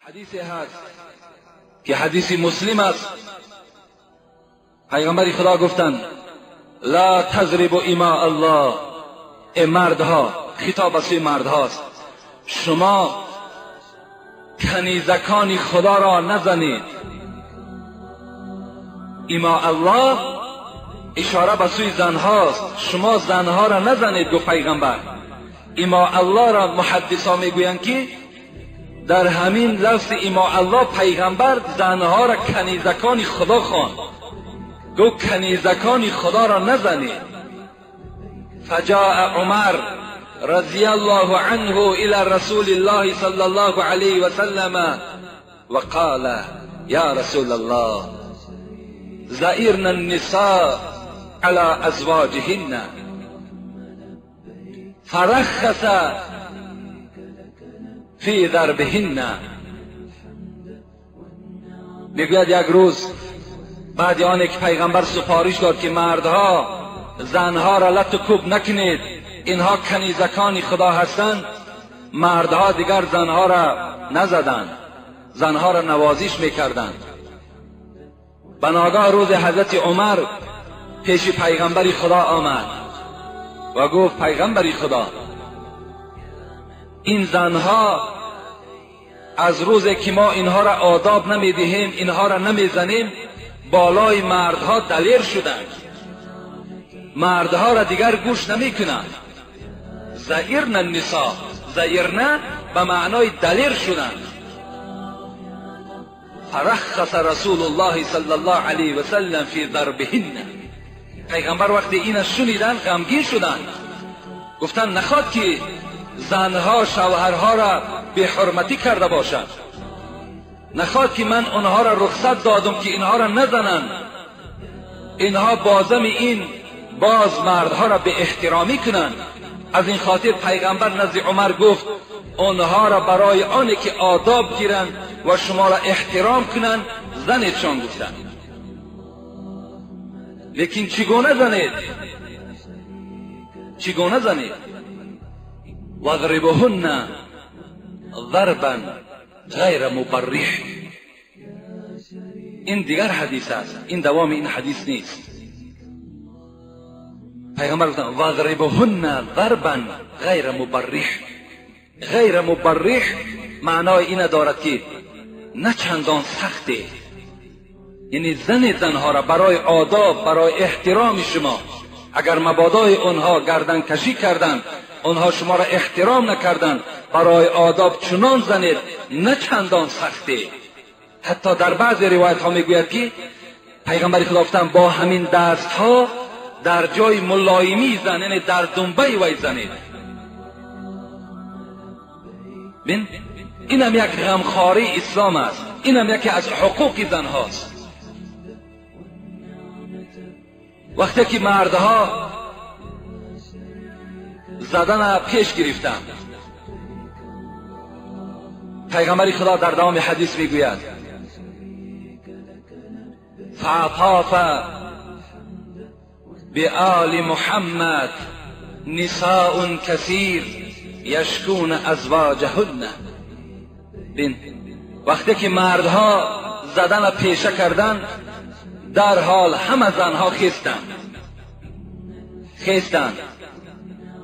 Ҳадисе ҳаст ки ҳадиси Муслим аст. Пайғамбари Худо гуфтанд: ла тазрибу имоа Аллоҳ. Э мардҳо, хитоб ба сӯи мардҳост, шумо канизакони Худоро назанед. Имоа Аллоҳ ишора ба сӯи занҳост. Шумо занҳоро назанед, гуфт пайғамбар. Имоа Аллоҳро муҳаддисо мегӯянд, ки дар ҳамин лафзи имоа Аллоҳ пайғамбар занҳоро канизакони Худо хонд. Гуфт канизакони Худоро назанед. فجاء عمر رضي الله عنه إلى رسول الله صلى الله عليه وسلم وقال: يا رسول الله، زئرن النساء على أزواجهن، فرخص في ضربهن. میگوید یک روز بعد آنه که پیغمبر سفارش داد که مردها زنها را لت و کوب نکنید، اینها کنیزکان خدا هستند، مردها دیگر زنها را نزدند، زنها را نوازش میکردند. بناگاه روز حضرت عمر پیش پیغمبر خدا آمد و گفت: پیغمبر خدا، این زنها از روزی که ما اینها را آداب نمیدهیم، اینها را نمیزنیم، بالای مردها دلیر شدند، مردها را دیگر گوش نمیکنند. زئرن النساء، زئرن به معنای دلیر شدند. فرخص رسول الله صلی الله علیه و سلم فی ضربهن. پیغمبر وقتی این شنیدن غمگین شدند، گفتند نخواد که زنها شوهرها را به حرمتی کرده باشند، نخواد که من آنها را رخصت دادم که اینها را نزنند، اینها بازم این باز مردها را به احترامی کنند. از این خاطر پیغمبر نزد عمر گفت آنها را برای آنی که آداب گیرند و شما را احترام کنند زنیدشان گفتند. لیکن چگونه زنید؟ چگونه زنید؟ واضربهن ضربا غیر مبرح. این دیگر حدیث است، این دوام این حدیث نیست. پیغمبر گفتند واضربهن ضربا غیر مبرح. غیر مبرح معنای این دارد که نه چندان سخته، یعنی زن زنها را برای آداب، برای احترام شما، اگر مبادای آنها گردن کشی کردند، آنها شما را احترام نکردند، برای آداب چنان زنید نه چندان سخته. حتی در بعض روایت ها میگوید که پیغمبر خدا گفتند با همین دست ها در جای ملایمی زن، یعنی در دنبه وی زنید. بین اینم یک غمخواری اسلام است، اینم یکی از حقوق زن هاست. وقتی که مردها زدن پیش گرفتند، پیغمبر خدا در دوام حدیث میگوید فعطاف بآل محمد نساء کثیر یشکون ازواجهن. بین وقتی که مردها زدن پیشه کردند، در حال همه زنها خیستند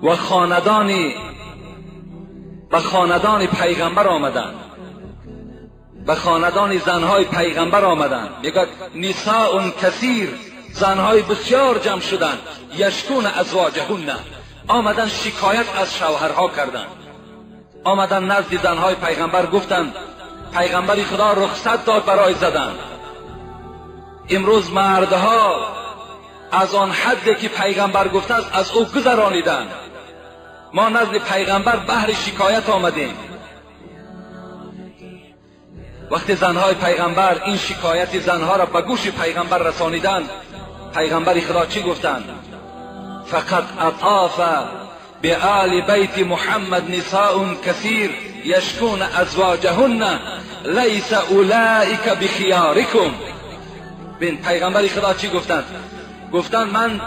و خاندانی به خاندان پیغمبر آمدند، به خاندان زنهای پیغمبر آمدند. میگوید نساء کثیر، زنهای بسیار جمع شدند، یشکون ازواجهن، آمدن شکایت از شوهرها کردند. آمدن نزد زنهای پیغمبر گفتند پیغمبر خدا رخصت داد برای زدن. امروز مردها از آن حدی که پیغمبر گفته است از او گذرانیدند. ما نزد پیغمبر بهر شکایت آمدیم. وقتی زنهای پیغمبر این شکایت زنها را به گوش پیغمبر رسانیدند، پیغمبر خدا چی گفتند؟ فقد اطاف بآل بیت محمد نساء کثیر یشکون ازواجهن لیس اولئک بخیارکم. بین پیغمبر خدا چی گفتند؟ گفتند من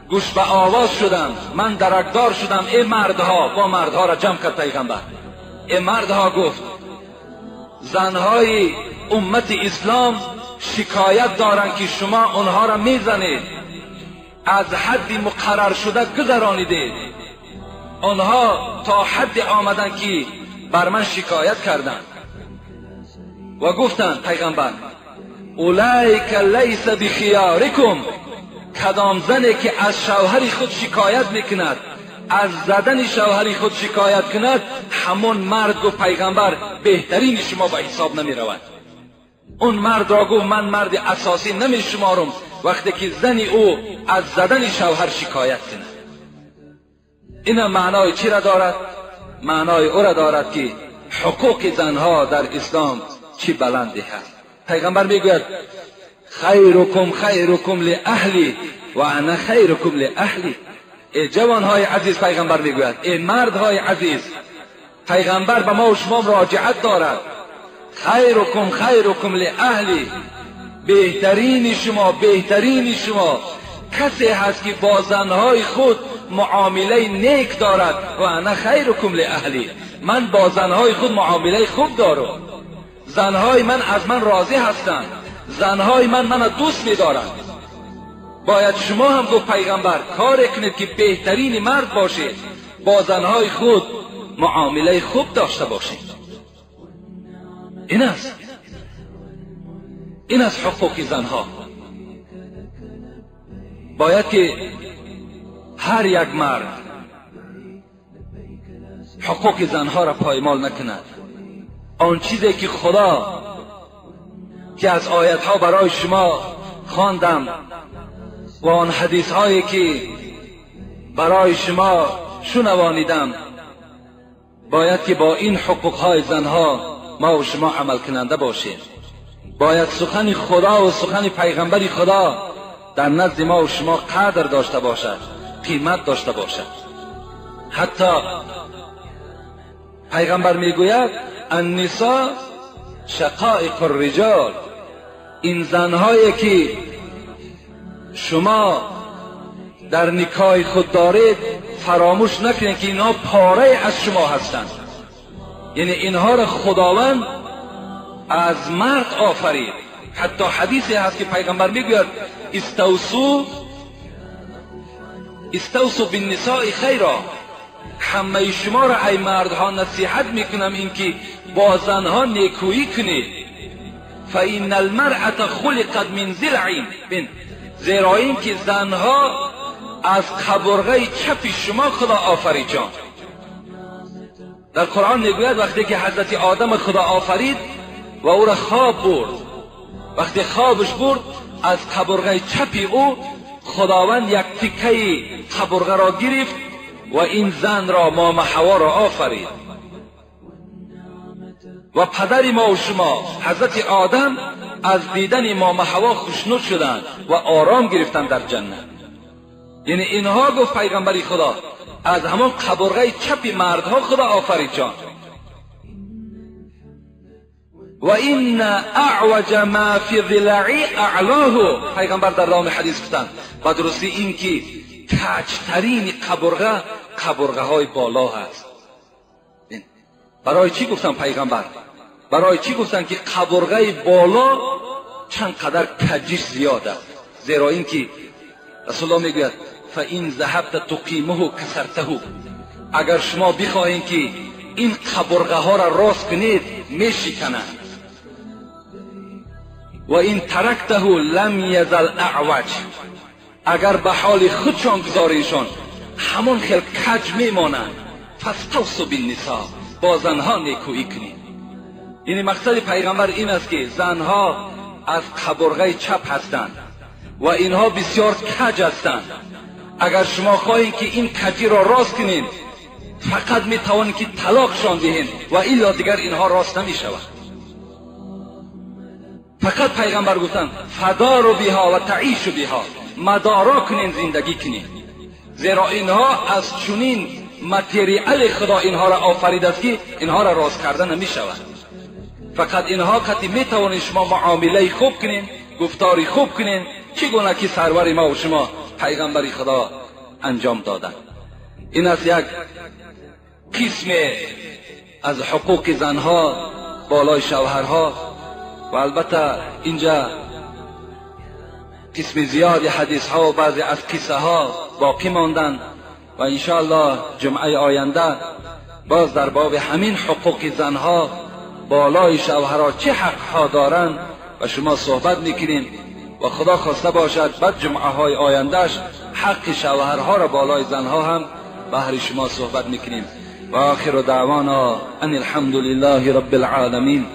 گوش به آواز شدم، من درکدار شدم، ای مردها. با مردها را جمع کرد پیغمبر. ای مردها، گفت زنهای امت اسلام شکایت دارند که شما آنها را میزنید، از حد مقرر شده گذرانیدید. آنها تا حد آمدند که بر من شکایت کردند و گفتند پیغمبر اولئک لیس بخیارکم، کدام زنی که از شوهر خود شکایت میکند، از زدن شوهر خود شکایت کند، همون مرد گفت پیغمبر بهترین شما به حساب نمی رود. اون مرد را گفت من مرد اساسی نمی شمارم وقتی که زن او از زدن شوهر شکایت کند. این معنای چی را دارد؟ معنای او را دارد که حقوق زنها در اسلام چی بلندی هست. پیغمبر میگوید خیرکم خیرکم لاهلی و انا خیرکم لاهلی. ای جوانهای عزیز، پیغمبر میگوید ای مردهای عزیز، پیغمبر به ما و شما مراجعت دارد. خیرکم خیرکم لاهلی، بهترین شما بهترین شما کسی هست که با زنهای خود معامله نیک دارد. و انا خیرکم لاهلی، من با زنهای خود معامله خوب دارم، زنهای من از من راضی هستند، زنهای من منو دوست می‌دارند. باید شما هم گفت پیغمبر کار کنید که بهترین مرد باشید، با زنهای خود معامله خوب داشته باشید. این است حقوق زنها. باید که هر یک مرد حقوق زنها را پایمال نکند. آن چیزی که خدا که از آیتها برای شما خواندم و آن حدیث هایی که برای شما شنوانیدم، باید که با این حقوق های زنها ما و شما عمل کننده باشیم. باید سخن خدا و سخن پیغمبر خدا در نزد ما و شما قدر داشته باشد، قیمت داشته باشد. حتی پیغمبر میگوید النساء شقائق الرجال، این زنهایی که شما در نکاح خود دارید فراموش نکنید که اینها پاره از شما هستند. یعنی اینها را خداوند از مرد آفرید. حتی حدیثی هست که پیغمبر میگوید استوصوا بالنساء خیرا، همه شما را ای مردها نصیحت میکنم اینکه با زنها نیکویی کنید. فإن المرأة خلقت من ضلع، زیرا اینکه زنها از قبرغه چپ شما خدا آفرید جان. در قرآن میگوید وقتی که حضرت آدم خدا آفرید و او را خواب برد، وقتی خوابش برد از قبرغه چپ او خداوند یک تکه قبرغه را گرفت و این زن را مام حوا را آفرید. و پدر ما و شما حضرت آدم از دیدن مام حوا خوشنود شدند و آرام گرفتند در جنت. یعنی اینها گفت پیغمبری خدا از همان قبرغه چپ مردها خدا آفرید جان. و این اعوج ما فی ضلعی اعلاه، پیغمبر در رام حدیث گفتند و درستی این که کجترین قبرغه قبرغه های بالا هست. برای چی گفتن پیغمبر؟ برای چی گفتن که قبرغه بالا چند قدر کجش زیاد است؟ زیرا اینکه رسول الله میگوید فإن ذهبت تقیمه کسرته، اگر شما بخواهید که این قبرغه ها را راست کنید میشکنند. و این ترکته لم یزل اعوج، اگر به حال خودشان گذاریشان همون خیل کج میمانند. فاستوصوا بالنساء، با زنها نیکویی کنید. یعنی مقصد پیغمبر این است که زنها از قبرغه چپ هستند و اینها بسیار کج هستند. اگر شما خواهید که این کجی را راست کنید فقط میتوانید که طلاقشان دهید و الا دیگر اینها راست نمیشود. فقط پیغمبر گفتند فداروا بها و تعیشوا بها، مدارا کنین، زندگی کنین، زیرا اینها از چنین متریال خدا اینها را آفرید است که اینها را راست کردن نمیشود. فقط اینها قطعی میتوانید شما معامله خوب کنین، گفتاری خوب کنین، چگونه که سرور ما و شما پیغمبر خدا انجام دادن. این از یک قسم از حقوق زنها بالای شوهرها. و البته اینجا قسم زیادی حدیث ها و بعضی از قصه ها باقی ماندند و انشاءالله جمعه آینده باز در باب همین حقوق زنها بالای شوهرها چه حق ها دارند و شما صحبت میکنیم و خدا خواسته باشد بعد جمعه های آیندهش حق شوهرها را بالای زنها هم بهر شما صحبت میکنیم. و آخر دعوانا ان الحمد لله رب العالمین.